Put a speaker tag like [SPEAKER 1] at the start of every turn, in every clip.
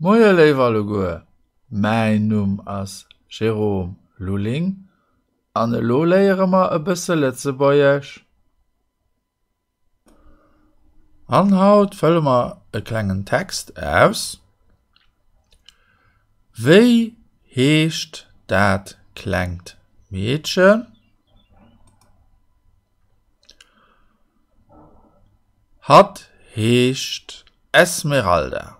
[SPEAKER 1] Moie léif alleguer, mäin Numm ass Jérôme Lulling an elo léiere mer e bësse Lëtzebuergesch. An haut fëlle mer e klengen Text aus. Wéi heescht dat klengt Meedchen? Hatt heescht Esmeralda.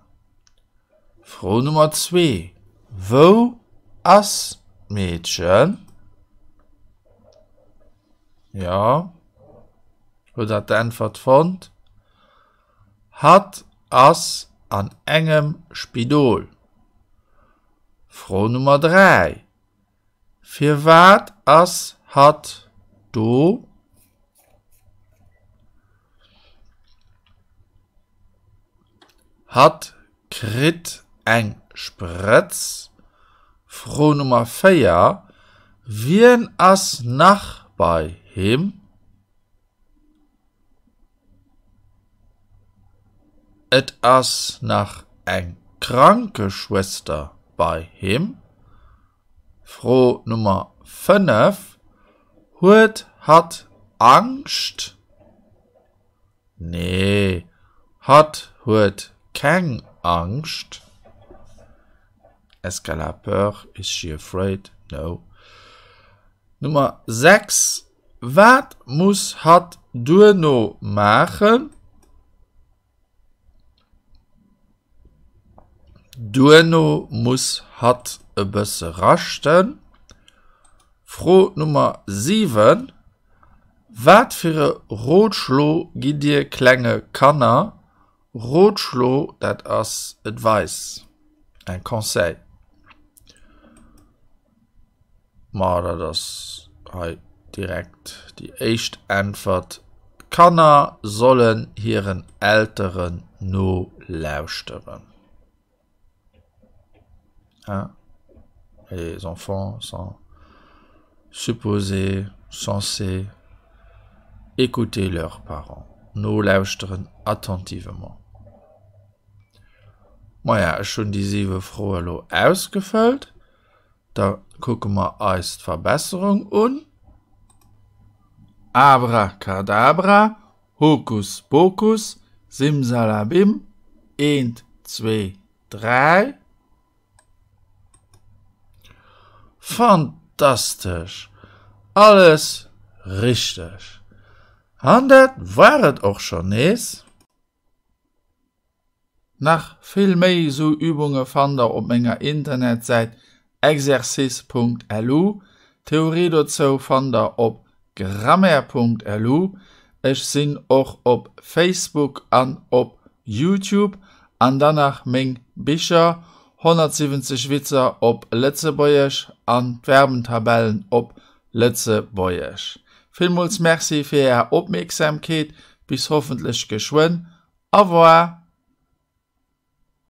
[SPEAKER 1] Fro Nummer 2, Wou ass d'Meedchen? Jo, huet der d'Äntwert fonnt? Hatt ass an engem Spidol. Fro Nummer 3, Firwat ass hatt do? Hatt kritt eng Sprëtz. Fro Nummer 4, Wien ass nach bei him? Et ass nach eng Krankeschwëster bei him. Fro Nummer 5, Huet hatt Angscht? Nee, hatt huet keng Angscht. Est-ce qu'elle a peur? Is she afraid? No. Nummer 6, Wat muss hatt duerno maachen? Duerno muss hatt e bësse raschten. Fro Nummer 7, Wat fir e Rotschlo gitt Dir klenge Kanner? Rotschlo, dat ass Advice, un conseil. Ma dat ass hei direkt déi éischt Äntwert, D'Kanner sollen hiren Elteren nolauschteren. Les enfants sont supposés, censés écouter leurs parents, nolauschteren attentivement. Maja, ech hunn déi siwe Froe lo ausgefëllt. Da kucke mer eis d'Verbesserung un. Abracadabra, Hokus Pokus, Simsalabim, eent, zwee, dräi. Fantastesch! Alles richteg! An dat war et och schonn nees. Nach vill méi esou Übunge fannt der op menger Internetsäit exercice.lu. D'Theorie dozou fannt der op grammaire.lu. Ech sinn och op Facebook an op Youtube. An dann nach meng Bicher 170 Witzer op Lëtzebuergesch an d'Verbentabellen op Lëtzebuergesch. Villmools Merci fir är Opmierksamkeet. Bis hoffentlech geschwënn. Au revoir.